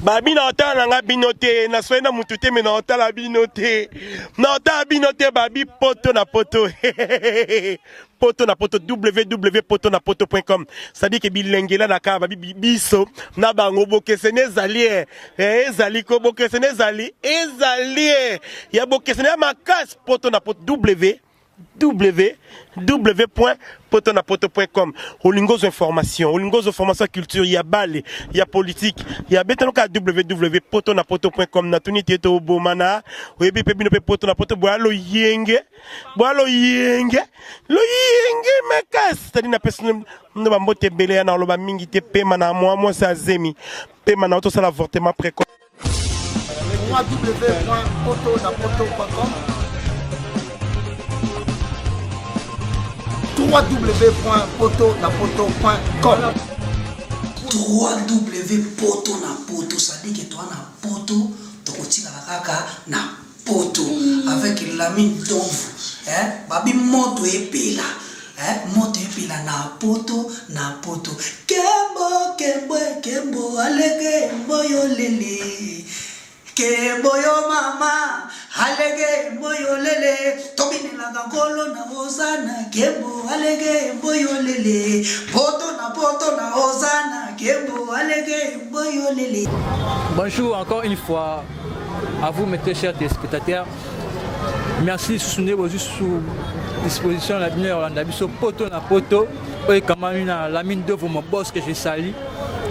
Babi na otala na nga bino te, na soyi na mutu te mais na otala bino te. Na otala bino te babi poto na poto. Poto na poto www.potonapoto.com. C'est-à-dire que bilengela na ka babi biso na bango bokesene ezali eh, eh ezali ko bokesene ezali ezali eh. Ya bokesene ya makasi poto na poto w www.potonapoto.com. Olingi ozwa information, olingi ozwa information ya culture, ya bale, ya politique, ya betano kaka www.potonapoto.com. Natuni te tobomana, oyebi mpe bino mpe poto na poto boya loyenge, boya loyenge, loyenge makasi. C'est-à-dire napesi no bambote ebele ya na oloba mingi te, pema na mwa mwasi azemi, pema na otosala avortement précoce. www.potonapoto.com www.potonapoto.com 3W poto na poto, c'est-à-dire que toi na poto tokotikala kaka na poto avec Lamine Donvu, eh, babi moto epela, eh, moto epela na poto na poto. Kembo kembo kembo alege mboyo lele, kembo yo mama alege mboyo lele, tobinelaka nkolo na hosana, kembo alege mboyo lele, poto na poto na hosana, kembo alege mboyo lele. Bonjour encore une fois à vous mes très chers téléspectateurs. Merci Sunde Bozu sous disposition la bino Yolanda biso poto na poto oyo ekamami na Lamine Dovo mon boss que je salue.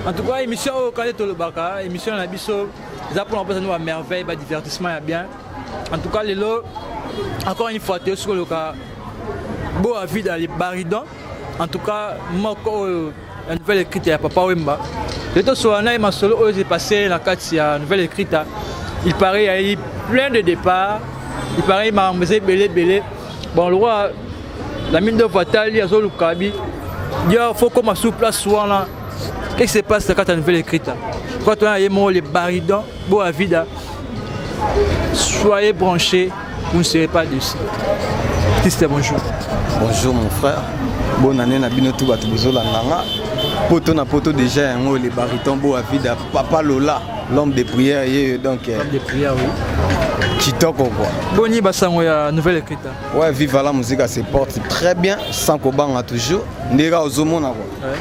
En tout cas émission oyo kande tolobaka émission na biso eza mpona kopesa no ba merveille ba divertissement ya bien. En tout cas lelo encore une fois toyosi koluka Boa Vida le baridon. En tout cas moko oyo la nouvelle écrite ya Papa Wemba. Tosola na ye masolo oyo s'est passé na kati ya nouvelle écrite. Il paraît il y a eu plein de départs. Il paraît makambo eza ebele ebele. Bon, le roi Lamine Dovo atali azoluka bi dia faut koma sur place wana. Qu'est-ce qui se passe na kati ya nouvelle écrite? Kwa toya ye moko le baridon Boa Vida. Soyez branchés, vous ne serez pas déçus. Artiste, bonjour. Bonjour mon frère. Bonne année na bino tout bato bozolanda nga. Poto na poto déjà yango les baritons Boa Vida, Papa Lola, l'homme de prière ye donc l'homme de prière oui. Kitoko quoi. Boni basango ya nouvelle écrite. Ouais, vive la musique se porte très bien sans kobanga toujours. Ndera ozomona quoi. Ouais.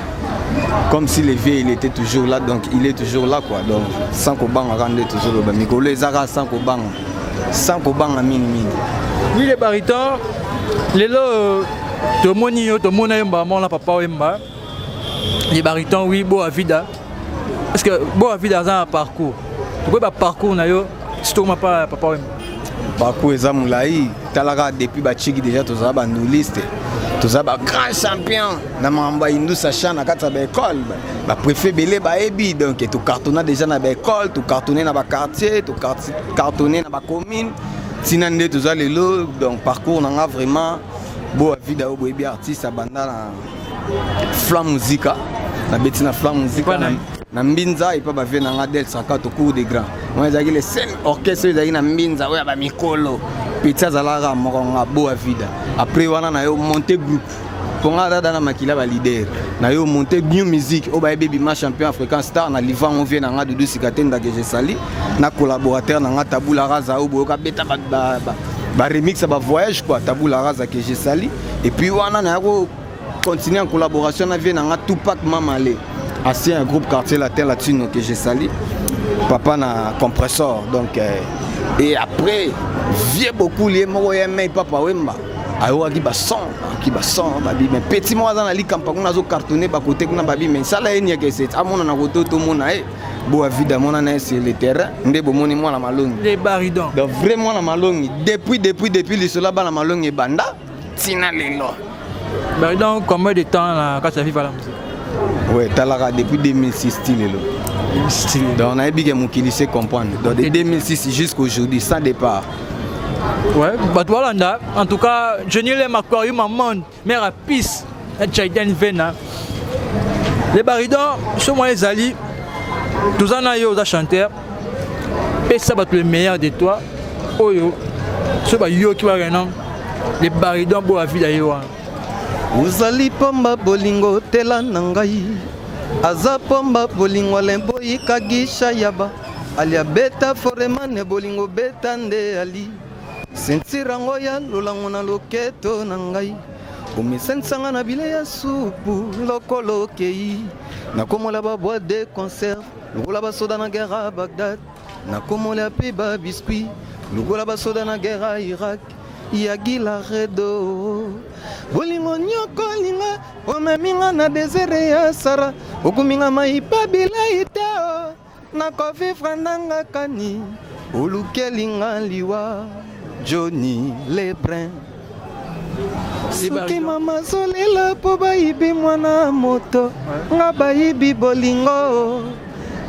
Comme si le vieux il était toujours là, donc il est toujours là quoi. Donc sans kobanga rende toujours le mikolo ezaka sans kobanga. Sans kobanga mingi mingi. Oui les baritons, lelo tomoni yo tomona yo mbala moko na Papa Wemba. Les baritons oui Boa Vida. Parce que Boa Vida aza na parcours. Tokoyeba parcours na yo si tokoma pa Papa Wemba. Parcours eza molai, talaka depuis bachiki déjà tozala ba nduliste, tozala ba grand champion na makambo ya Indusa Chan na kati ya ba école, ba préfet ebele bayebi, donc tocartonna déjà na ba école, tocartonne na ba quartier, tocartonne na ba commune, tina nde toza lelo. Donc parcours na nga vraiment Boa Vida oyo boyebi artiste abanda na Flam Musica, nabeti na Flam Musica na Mbinza epa ba vie na nga Del Sakato cours de grand. Moi ezalaki le seul orchestre ezalaki na Mbinza oyo ya ba mikolo. Petit azalaka moko nga Boa Vida. Après wana na yo monter groupe. Ponga dada na makila ba leader. Na yo monter new music oyo bayebi bima champion africain star na livango vie na nga Doudou Sikatenda que je salue. Na collaborateur na nga Tabula Raza oyo boyoka beta ba, ba, ba, ba remix ba voyage quoi, Tabula Raza que je salue. Et puis wana na yako continuer en collaboration na vie na nga Tupac Mamale, ancien groupe Quartier Latin Latino que je salue, papa na compresseur. Donc et après vieux beaucoup lié moko ya mai Papa Wemba ayokaki ba son, ayokaki ba son babi mais petit moko aza na likampa kuna azo cartonner ba côté kuna babi mais sala ye nieke c'est amona na côté to mona ye Boa Vida mona na sur le terrain nde bomoni mwana malongi les baridons. Donc vraiment mwana malongi depuis depuis depuis lisola bana malongi banda tina lelo. Baridon combien de temps na kati ya Viva la musique? Ouais, talaka depuis 2006 ti lelo. Donc on a dit que mokili se comprendre. Donc de 2006 jusqu'aujourd'hui sans départ. Ouais, bato balanda en tout cas Johnny Lem Aquarium Amande mère à pisse Jaiden Vena. Les baridons so moi ezali toza na yo oza chanteur pesa bato le meilleur de toi oyo so bayoki bakena les baridons Boa Vida ye wana. Ozali pamba bolingo tela na ngai. Aza pomba bolingo alemboyi kagisha yaba alia beta foremane bolingo beta nde ali sentire yango ya lolango na loketo na ngai omesanisanga na bile ya supu lokolo okei nakomola ba boîte de conserve lokola basoda na guerre ya Bagdad nakomola mpe ba biscuit lokola basoda na guerre ya Irak ya Gilaredo bolingo nyokolinga omemi nga na desere ya Sara okomi nga mai pa bilei te nakovivre nanga kani olukeli nga liwa Johnny Lebrun soki mama azolela mpo bayibi mwana moto nga bayibi bolingo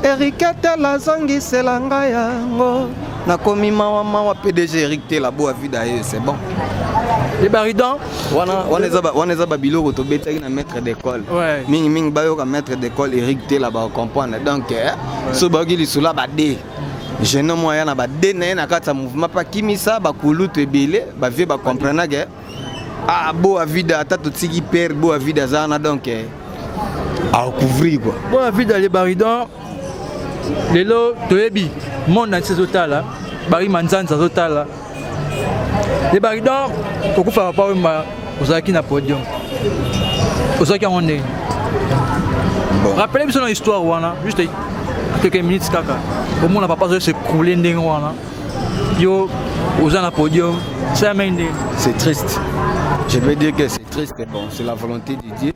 Eric Tela azongisela ngai yango nakomi mawa mawa PDG Eric Tela boa vida ye c'est bon. Les baridans wana wana eza wana eza ba biloko tobetaki na maître d'école ouais. Mingi mingi bayoka maître d'école Eric Tela ba comprendre donc eh, ouais. So bayoki lisolo ba de jeune homme aya na ba de na ye na kati ya mouvement pa kimisa bakulutu ebele ba vieux ba comprendre ke ah boa vida ata totiki père boa vida aza wana donc eh, akouvrir quoi. Boa vida les baridans lelo toyebi monde entier ezotala bari manzanza azotala les baridans kokufa papa Wemba ozalaki na podium ozalaki yango ndenge bon. Rappelez biso na histoire wana juste quelques minutes kaka omona papa azo s'écrouler ndenge wana yo oza na podium salamaki ndenge. C'est triste, je vais dire que c'est triste, bon, c'est la volonté de Dieu.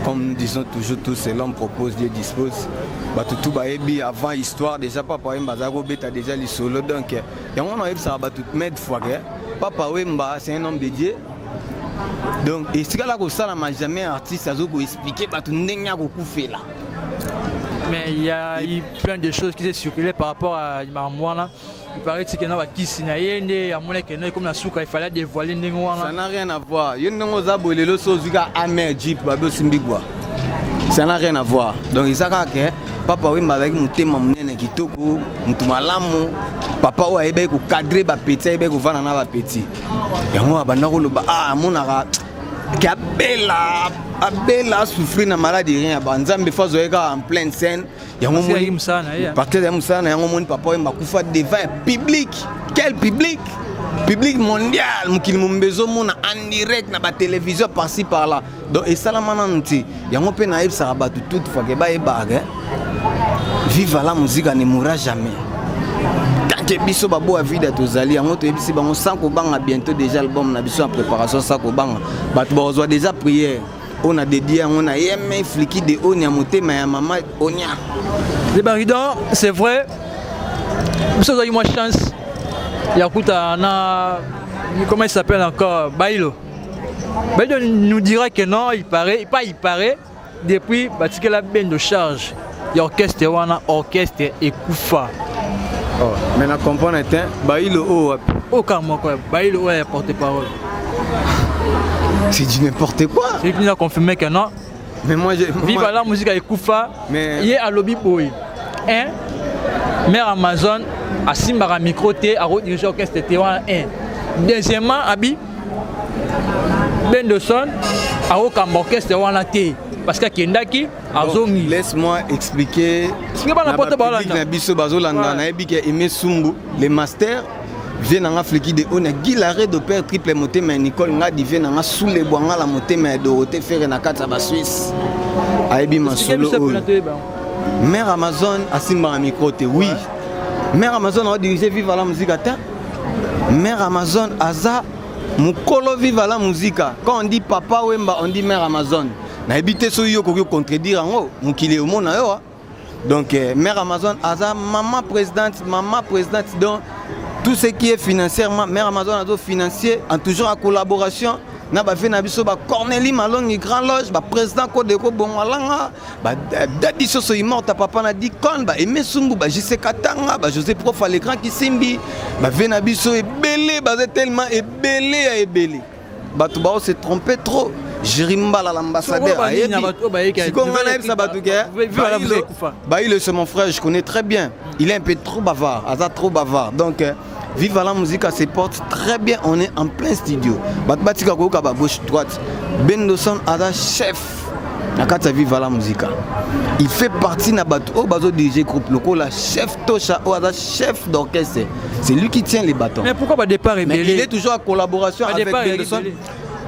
Comme nous disons toujours tous, c'est l'homme propose, Dieu dispose. Bato tout bayebi avant histoire déjà Papa Wemba aza kobeta déjà lisolo donc yango wana oyebisaka bato maintes fois que Papa Wemba c'est un homme de Dieu. Donc esikala kosalama jamais artiste azo koexplike bato ndenge akokufela. Mais il y a eu plein de choses qui s'est circulé par rapport à Marmouana. Il paraît que na bakisi na ye nde amonaki na ekomi na suka, il fallait dévoiler ndenge wana. Ça n'a rien à voir. Yo ndenge oza boye lelo so ozwi ka amer jeep babe osimbi gwa. Ça n'a rien à voir. Donc eza kaka ke Papa Wemba azalaki motema monene kitoko, motu malamu, papa oyo ayebaki kokadre bapeti, ayebaki kovanda na bapeti. Yango abanda koloba ah amonaka ke abela abela asouffrir na maladi rien ya banzambe fo azwaki kaka en pleine scène. Yango moni mosala na ye partir ya mosala na yango moni Papa Wemba akufa devant ya public. Quel public? Public mondial, mokili mombe ezomona en direct na batelevizio par-ci par-là. Donc esalama nanu te. Yango mpe nayebisaka bato toutefois ke bayebaka vive la musique ne mourra jamais. Tant que biso baboya vida tozali yango toyebisi bango sans kobanga bientôt déjà album na biso en préparation sans kobanga bato bakozwa déjà prière oyo na dédié yango na yeme fliki de onia motema ya mama onia. Les baridans, c'est vrai, biso ozwaki mwa chance ya kutana na comment il s'appelle encore Bailo. Bailo nous dira que non, il paraît, pas il paraît, depuis batikela bendo charge ya orchestre wana, orchestre ekufa. Oh, mais na comprendre te Bailo oyo wapi? Oka moko Bailo oyo ya porte-parole. C'est du n'importe quoi. C'est lui qui nous a confirmé que non. Mais moi, je, vive moi, la musique ekufa. Mais ye alobi boy. Un mère Amazon asimbaka micro te a diriger orchestre te wana un. Deuxièmement abi Bendoson akokamba orchestre wana te parce que akendaki azongi. Bon, laisse-moi expliquer. Expliquer bana poto balanda. Na biso bazolanda nayebi ke Aimé Sumbu le master vie nanga fliki de ona Gilare de père triple motema ya Nicole Ngadi vie nanga Soule Bwanga la motema ya Dorothée Ferre na kati ya ba Suisse ayebi masolo oyo. Mère Amazon asimbaka micro te oui. Mère Amazon a dirigé Viva la musique ata. Mère Amazon aza mokolo Viva la musique. Quand on dit Papa Wemba on dit Mère Amazon. Nayebi te soki yo okoki contredire yango mokili omona yo. Donc Mère Amazon aza maman présidente, maman présidente donc tout ce qui est financièrement Mère Amazon azo financier en toujours en collaboration na ba na biso ba Cornélie Malongi Grand Loge ba président Kodeko Bongwalanga ba Dadi Soso Immorta papa na Dikon ba Aimé Sumbu ba JC Katanga ba José Prof le grand Kisimbi ba na biso ebele ba tellement ebele ya ebele bato bao se tromper trop. Jerry Mbala l'ambassadeur ayebi sikoyo ngai nayebisa bato ke Bailo c'est mon frère, je connais très bien, il est un peu trop bavard, aza trop bavard donc Viva la musique se porte très bien, on est en plein studio bato batika koyoka ba gauche droite. Bendoson aza chef Na kati ya Viva la Musica. Il fait partie na bato oyo bazo diriger groupe lokola chef Tosha oyo aza chef d'orchestre. C'est lui qui tient les bâtons. Mais pourquoi ba départ Mais il est toujours en collaboration Ba avec départ Bendoson. ebele.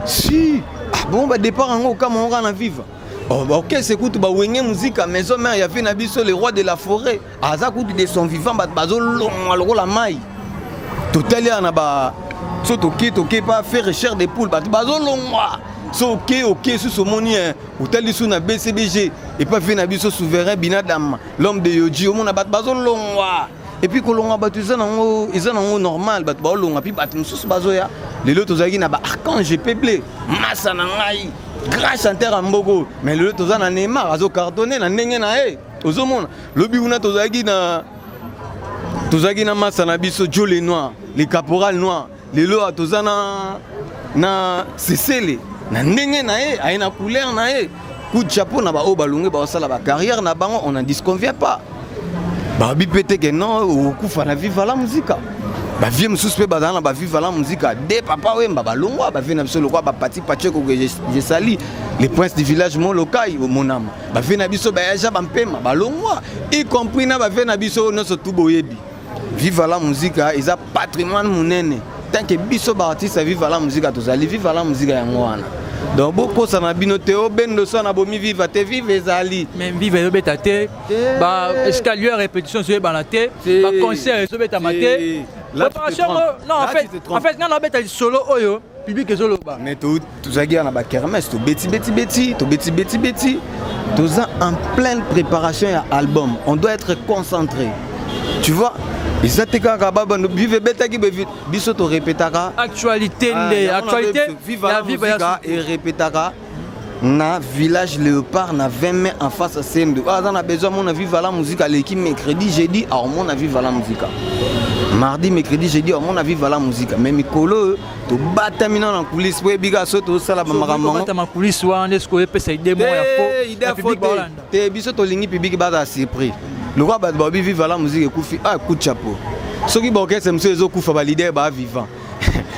Si, ah bon ba départ yango okama ngo kaka na Viva. Oh, ba orchestre kutu ba Wenge Musica maison mère ya vie na biso le roi de la forêt. Aza kutu de son vivant bato bazolongwa lokola mai. Totali awa na ba so toke toke pa faire chair de poule bato bazolongwa. So oke oke susu omoni eh, otali su na BCBG epa vie na biso souverain Binadam l'homme de Yoji omona bato bazolongwa. Et puis kolonga bato eza nango eza nango normal bato baolonga puis bato mosusu bazoya. Lelo tozalaki na ba archange peuplé massa na ngai grand chanteur ya mboko mais lelo toza na Neymar azo cartonner na ndenge na ye ozomona lobi kuna tozalaki na tozalaki na massa na biso Joe le Noir le caporal noir lelo awa toza na na Sesele na ndenge na ye aye na couleur na ye coup de chapeau na ba oyo balongi baosala ba carrière na bango on n'en disconvient pas babi pe te ke non okufa na Viva la Musica bavie mosusu mpe bazala na ba Viva la Musica de Papa Wemba balongwa bavie na biso lokola bapati Pacheco que je sali le prince du village Molokai monama bavie na biso bayaja bampema balongwa y compris na bavie na biso oyo nyonso tu boyebi Viva la Musica eza patrimoine monene tant que biso ba artiste ya Viva la Musica tozali Viva la Musica yango wana donc bokosana bino te obendo so na bomi Viva te Viva ezali mais Viva ezobeta te ba escalier ya répétition ezoyebana te ba concert ezobetama te préparation non en fait en fait nga nabeta lisolo oyo public ezoloba mais tozalaki na ba kermesse tobeti beti beti tobeti beti beti toza en pleine préparation ya album on doit être concentré tu vois eza te kaka babando Viva ebetaki biso torepetaka actualité nde actualité Viva la Musica erepetaka na village Léopard na 20 mai en face à Sendo. Aza na besoin mona Viva la Musica leki mercredi jeudi aomona Viva la Musica. Mardi mercredi jeudi aomona Viva la Musica. Mais mikolo tobatami na coulisse po ebika so tosala ba makambo yango. Tobatama coulisse wana nde sikoyo epesa idée moko ya faux. Idée ya faux te biso tolingi public baza surpris. Lokwa bato babi Viva la Musica ekufi ah coup de chapeau. Soki ba orchestre mosusu ezokufa ba leader ba vivant.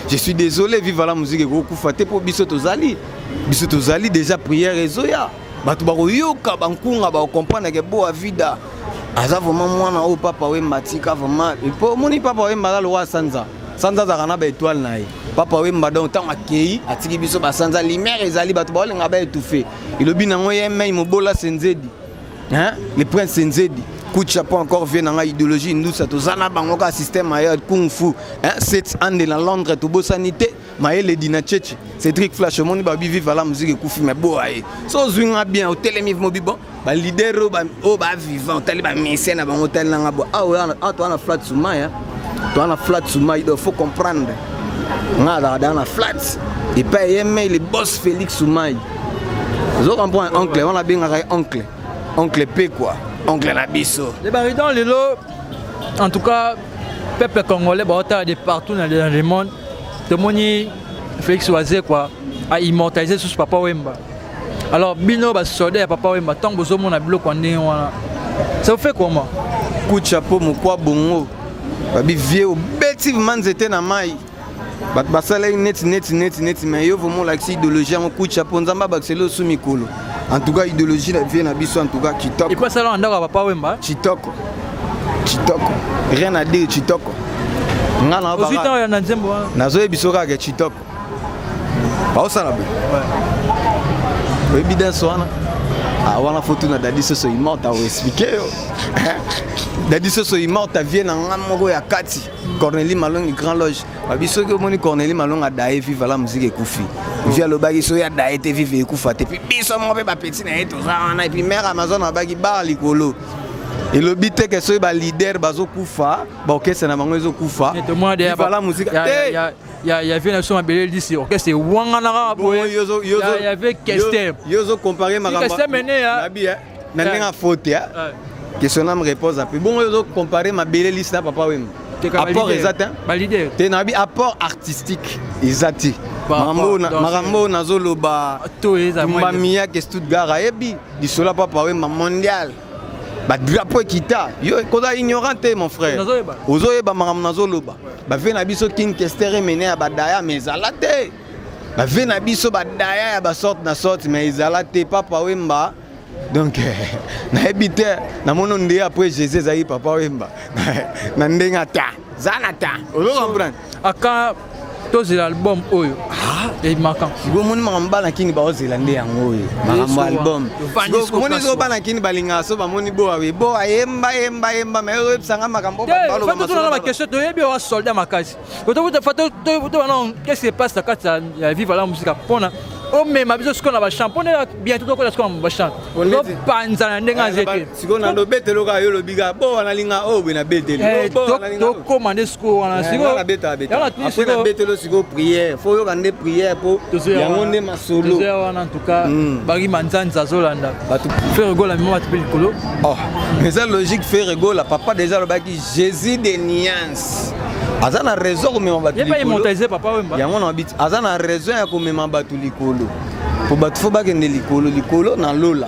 Je suis désolé Viva la Musica ekokufa te po biso tozali. Biso tozali déjà prière ezoya. Bato bakoyoka bankunga bakokomprendre ke Boa Vida aza vraiment mwana oyo Papa Wemba atika vraiment. Po omoni Papa Wemba aza lokola sanza. Sanza azalaka na ba étoile na ye. Papa Wemba donc ntango akei atiki biso basanza lumière ezali bato baolinga ba étouffer. Elobi nango ye mei mobola Senzedi. Hein? Le prince Senzedi. Coup de chapeau encore vient dans idéologie ndusa tozana bango ka système ya kung fu. Hein? Set ande na Londres tobosani te. Mayele Dina Tchetche, Cédric Flash, omoni babi Viva la Musique ekufi mais boa ye. So ozwi nga bien, otelemi mobi bon, ba leader oyo ba oyo ba vivant, otali ba musicien na bango otali nanga bo. Ah oyo ah toi na flat sumai hein. Toi na flat sumai, donc faut comprendre. Nga azalaka na flat. Et puis ye mais le boss Félix Sumai. Ozo comprendre oncle, on abengaka ye oncle. Oncle P quoi. Oncle na biso. Les baridons lelo en tout cas peuple congolais baotala de partout dans le monde tomoni Félix Wazekwa a immortalisé sous Papa Wemba. Alors bino ba soldat ya Papa Wemba tant bozomona biloko ndenge wana ça vous fait comment? Coup de chapeau mokwa bongo babi vieux obeti vraiment nzete na mai bato basalaki neti neti neti neti mais yo vraiment olakisi idéologie yango coup de chapeau nzambe abakiseli osu mikolo en tout cas idéologie na vie na biso en tout cas kitoko et puis asala na ndako ya Papa Wemba kitoko kitoko rien à dire kitoko nga na ozwi ntango ya na nzembo wana nazoyebi so kaka kitoko baosala boye oyebi danse wana ah, wana fo tuna Dadi Soso Immorta akoexpliquer yo Dadi Soso Immorta vie na nga moko ya kati Cornélie Malongi Grand Loge babi soki omoni Cornélie Malongi adaye Viva la Musique ekufi vi alobaki soki adaye te Viva ekufa te puis biso moko mpe bapeti na ye toza wana et puis mare Amazon abaki bar likolo elobi te ke soki baleader bazokufa baorchestre na bango ezokufa Viva la Musique te ya vie na biso mabele lisi orchestre ewanganaka boye ya vie Kester yo ozocompare makambo na ndenge afaute que son âme repose ape bongo yo ozocompare mabele lisi na Papa Wemba apport eza te te nayebi apport artistique eza te makambo oyo nazoloba Tumba Stuttgart ayebi lisolo ya Papa Wemba mondial badrapeau ekita yo koza ignorant te mon frère ozoyeba makambo nazoloba bavie na biso King Kester emene ya badaya mais ezala te. Bave na biso badaya ya basorte na sorte, mais ezala te Papa Wemba. Donc nayebi te, namoni nde après Jésus ezalaki Papa Wemba na ndenge ata zala ta, ozo comprendre. Aka tozela album oyo ebimaka. Sikoyo omoni makambo bana kini baozela nde yango oyo, makambo album. Omoni soko bana kini balingaka so bamoni boa we boa yemba yemba yemba, mais oyebisanga makambo. Totuna baquestion, toyebi owa soldat makasi. Tobana, qu'est-ce qui se passe na kati ya Viva la Musica mpona omema biso sikoyo na bachamp, mpona bientôt tokota sikoyo na bachamp, topanza na ndenge ya nzete? Sikoyo na ndobetelo kaka, yo olobi kaka bo nalinga oyo boye, nabeteli. Tokóma nde sikoyo wana. Sikoyo sikoyo prière, faut oyoka nde prière, mpo yango nde masolo. Wana en tout cas barima nzanza azolanda Ferre Gola, mema bato mpe likolo. Oh, mais eza logique. Ferre Gola, papa déjà alobaki Jésus de nuance aza na raison komema bato. Yango na biti aza na raison ya komema bato likolo, po bato faut bakende likolo, likolo na lola.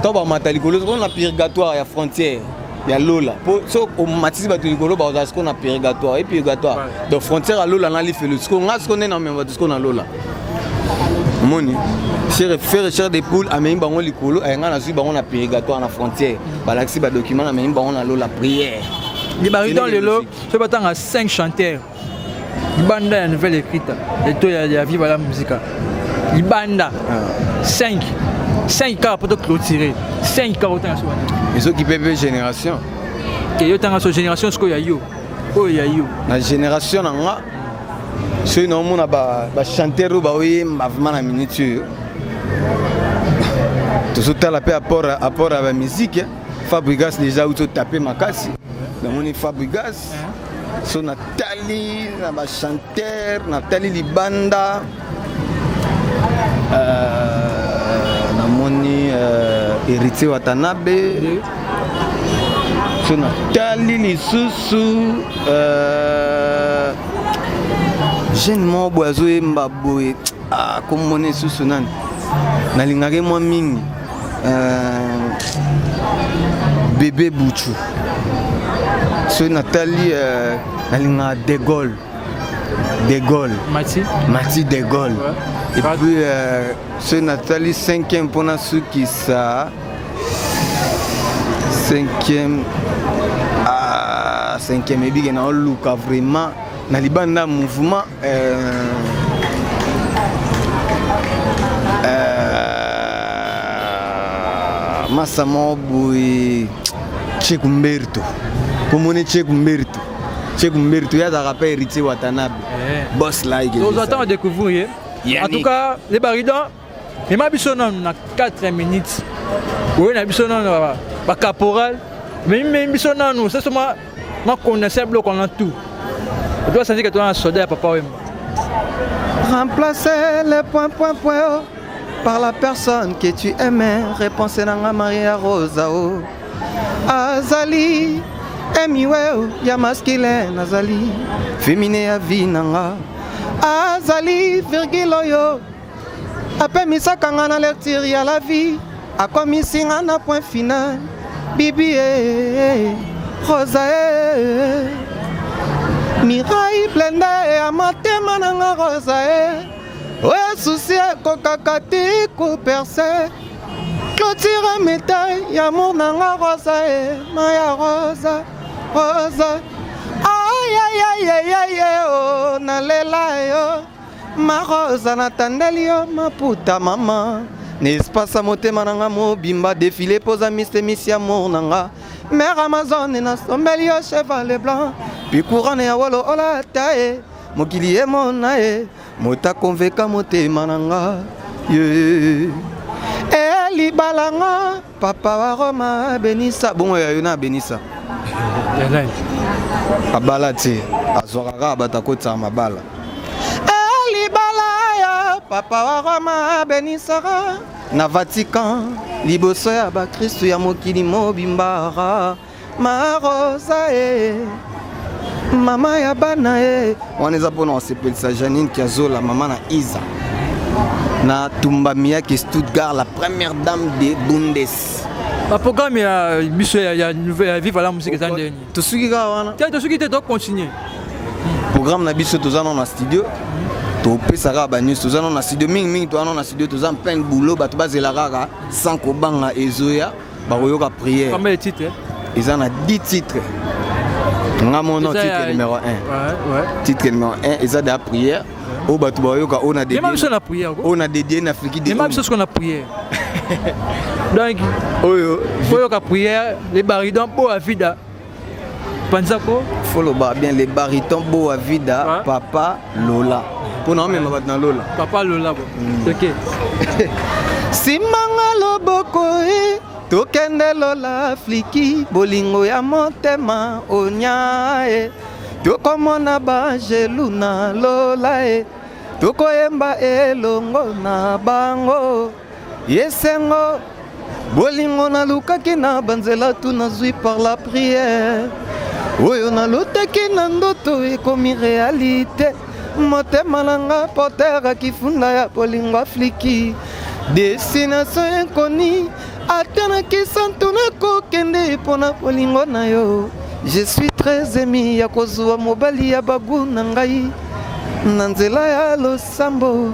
To bamata likolo sikoyo na purgatoire ya frontière ya lola, po so omatisi bato likolo, bazala sikoyo na purgatoire e purgatoire, donc frontière ya lola na lifelo. Sikoyo nga sikoyo nde namema bato sikoyo na lola. Omoni Ferre chair de poule amemi bango likolo, ayenga nazwi bango na purgatoire, na frontière, balakisi badocument, namemi bango na lola, prière. Baridon, lelo soki batanga 5 chanteurs libanda ya Nouvelle Écrite eto ya Viva la Musica, libanda 5 5 kaka mpo toclôturer, 5 kaka, otanga so wana? Ezokipe mpe génération. Te, yo tanga so génération sikoyo ya yo, oyo ya yo. Na génération na nga, soki naomona bachanteur oyo baoyemba vraiment na minute oyo, tozotala mpe apport ya bamusike. Fabregas déjà uti otape makasi, namoni Fabregas. So natali na bachanteur, natali libanda, namoni Héritier Watanabe. So natali lisusu jeune moko boye azoyemba boye, komona lisusu nani, nalingaki mwa mingi, Bebe Buchu. Soki natali, nalingaka De Gaulle, De Gaulle. Mati. Mati De Gaulle, ouais. Et puis soki natali cinquième, mpona sukisa cinquième, ah, cinquième ebike na oluka vraiment na libanda mouvement, masa moko boye, Cheku Mberto, komoni Cheku Mberto, Cheku Mberto ye azalaka mpe Héritier Watanabe, boss like. Tozwa découvrir ye. En tout cas, les baridons, mema biso nanu na 4 minutes oyo na biso nanu bacaporal, memi biso nanu seso makondense biloko wana tout, toasanzi ke toza na soldat ya Papa Wemba. Remplacer le point point point oh, par la personne que tu aimais. Réponse nanga Maria Rosa oh. Azali emiwe ya masculin, nazali féminin ya vie nanga. Azali virgule oyo apemisaka nga na lecture ya la vie, akomisi nga na point final. Bibi e Rosa e Mirai blende ya motema nanga, Rosa e oyo susi ekokaka ti kopercer clôture métal ya amour nanga, Rosa e Maya Rosa, Rosa ayayayayaya o nalela yo Marosa, natandeli yo maputa mama na espace ya motema nanga mobimba, défilé poza miste misi amour nanga. Mare Amazone, nasombeli yo cheval blanc, puis couronne ya wolo olata ye, mokili emona ye, moto akonveka motema nanga ye elibalanga. Papa wa Roma abenisa bongo ya yo na abenisa abala te, azwaka kaka bato akotisaka mabala. Libala ya papa wa Roma abenisaka na Vatican, liboso ya bakristu ya mokili mobimba. Marosa e mama ya bana e wana eza mpona kosepelisa Janine Kiazola, mama na Iza na Tumba Miyake Stuttgart, la première dame de Bundes. Baprogramme ya biso ya Viva la Musique eza ndeni? Tosuki kaka wana. Te, tosuki te, tocontinue. Programme na biso, toza nano na studio. Topesa kaka banews, toza nano na studio mingimingi, toza nano na studio, toza en plein boulot. Bato bazela kaka sans kobanga, ezoya, bakoyoka prière. Combien de titres? Eza na 10 titres. Nga mono titre numéro 1, titre numéro 1 eza da prière oyo bato bayoka, oyo na dédié biso na prière, oyo na dédié na Afrique. De biso siko na prière, donc oyo oyoka prière, les baridons bo avida panzako. Foloba bien, les baritons bo avida, ouais. Papa Lola, mpona omema bato na Lola. Papa Lola, bo ok. Simanga loboko e, tokende Lola, fliki bolingo ya motema onya e, tokomona banjelu na Lola e, tokoyemba elongo na bango. Esengo bolingo nalukaki na banzela tu, nazwi par la prière. Oyo nalotaki na ndoto ekomi réalité. Motema na nga porteur akifunda ya bolingo, afliki destination inconnue. Ata na Kisantu nakokende mpona bolingo na yo. Je suis très ému ya kozwa mobali ya bagu na ngai na nzela ya losambo.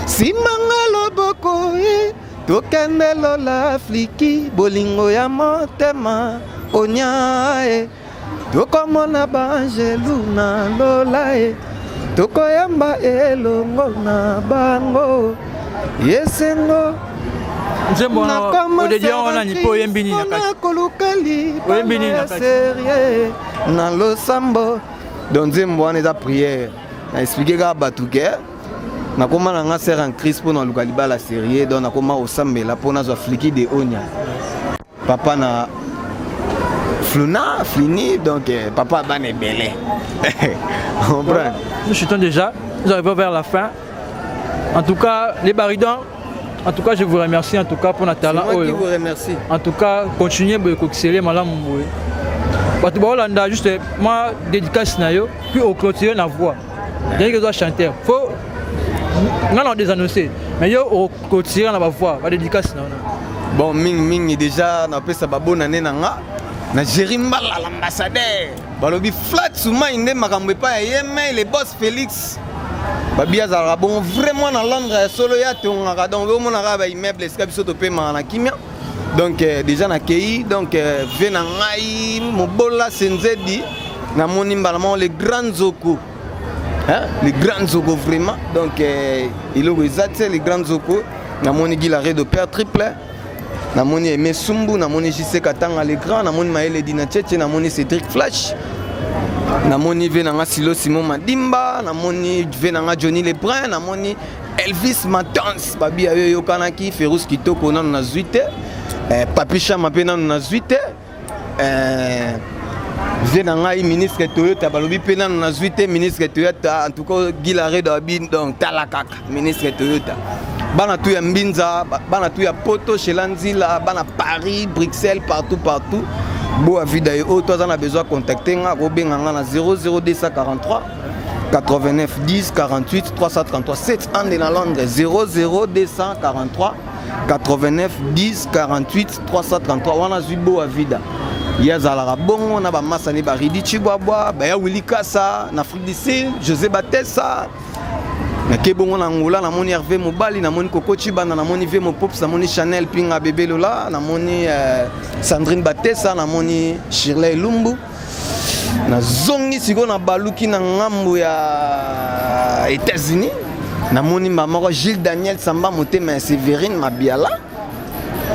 Simanga loboko e, tokende Lola, fliki bolingo ya motema onya e, tokomona baangelu na Lola e, tokoyamba elongo na bango. Esengo. Nzembo wana odédié wana nani? Mpo oyembi nini na kati? Koluka Oyembi nini na kati? Sérieux na losambo. Donc nzembo wana eza prière. Na expliquer kaka bato ke nakoma na nga sœur en Christ mpo naluka libala sérieux. Donc nakoma kosambela mpo nazwa fliki de onya, papa na Fluna Flini, donc papa bana ebele, comprendre. Nous chutons déjà, nous arrivons vers la fin. En tout cas, les baridons, en tout cas, je vous remercie en tout cas pour notre talent. C'est moi qui vous remercie. En tout cas, continuez boye kokisele malamu boye. Bato baolanda juste moi dédicace na yo, puis oclôturer na voix. Ndenge oza chanteur, faut nga na désannoncer, mais yo oclôturer na bavoix, badédicace na yo. Bon, mingimingi déjà napesa babonane na nga na Géri Mbala, l'ambassadeur. Balobi flat sumai nde makambo epai ya ye mai le boss Félix. Babi azalaka bon vraiment na Londres ya solo, ye atongaka. Donc omonaka baimmeuble esika biso topemaka na kimia. Donc déjà nakei, donc ve na ngai Mobola Senzedi, namoni mbala moko le grand Nzoko, hein? Le grand Nzoko vraiment. Donc eloko eza te, le grand Nzoko. Namoni Gilare de père triple, namoni Aimé Sumbu, namoni JC Katanga le grand, namoni Mayele Dina Tchetche, namoni Cédric Flash, namoni ve nanga Silo Simon Madimba, namoni ve nanga Johnny Lebrun, namoni Elvis Matans. Babi ya yo eyokanaki. Ferus Kitoko nano nazwi te, Papi Chama mpe nano nazwi te, ve na ngai ministre Toyota. Balobi mpe nano nazwi te ministre Toyota. En tout cas, Gilaredo abi, donc tala kaka ministre Toyota. Bana tu ya Mbinza, bana tu ya Poto, Shela Nzila, bana Paris, Bruxelles, partout partout. Bo avida ye oyo to aza na besoin, contacte nga, akobenga nga na 00243 89 10 48 333 7 ande na Londres, 00243 89 10 48 333. Wana azwi bo avida. Ye azalaka bongo na bamasani, baridi Chibwabwa, baya Wili Kasa na Afrique du Sud, José Batesa. Nake bongo na Angola, namoni Hervé Mobali, namoni Koko Chibanda, namoni Ve Mopops, namoni Chanel Pinga Bebelola, namoni Sandrine Batesa, namoni Shirley Lumbu. Nazongi sikoyo na baluki na ngambo ya États-Unis, namoni moko Gilles Daniel Samba, motema ya Séverine Mabiala,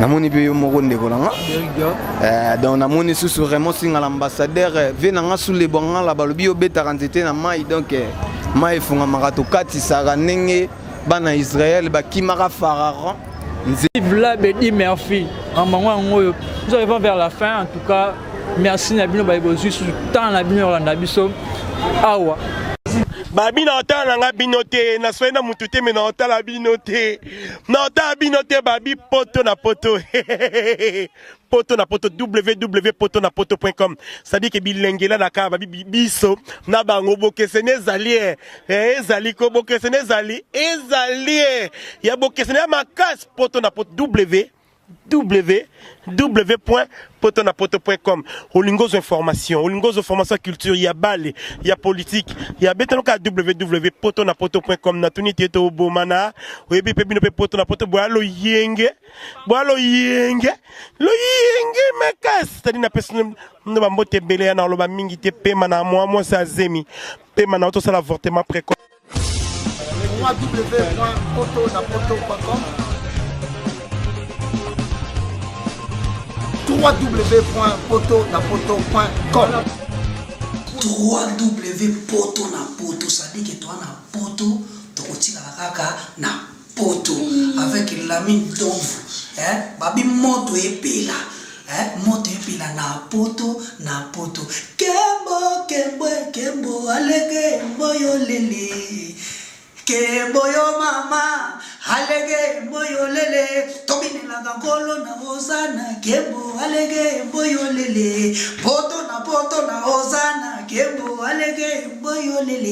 namoni mpe yo moko ndeko na nga. Donc namoni susu Raymond Singa, l'ambassadeur. Ve na nga Sulebo Ngala, balobi obetaka nzete na mai, donc mai efungamaka, tokatisaka ndenge bana Israel bakimaka Pharaon. Vive Bedi Murphy. Nous arrivons vers la fin. En tout cas, merci na bino baye bozwi susu temps na bino kolanda biso awa. Babi na otala na nga bino te, naswai na mutu te, me na otala bino te, na otala bino te. Babi poto na poto, poto na poto, www poto na poto.com. C'est-à-dire que bilengela na kaka babi biso na bango bokeseni ezali e, ezali ko bokeseni ezali, ezali e ya bokeseni ya makasi. Poto na poto, w www.potonapoto.com. Olingi ozwa information, olingi ozwa information ya culture, ya bale, ya politique, ya betanoka www.potonapoto.com. Natuni te tobomana, oyebi mpe bino mpe poto na poto boya loyenge, boya loyenge, loyenge makasi. C'est-à-dire napesi no bambote ebele ya na oloba mingi te, pema na mwa mwasi azemi, pema na tosala avortement précoce. www.potonapoto.com, www.potonapoto.com. 3W poto na poto, c'est-à-dire que toa na poto, tokotikala kaka na poto avec Lamine Donvu, eh? Babi moto epela, eh? Moto epela na poto na poto. Kembo kembo kembo alege mboyo lele, kembo yo mama alege mboyo lele, tobinelaka nkolo na hozana. Kembo alege mboyo lele, poto na poto na hozana, kembo alege mboyo lele.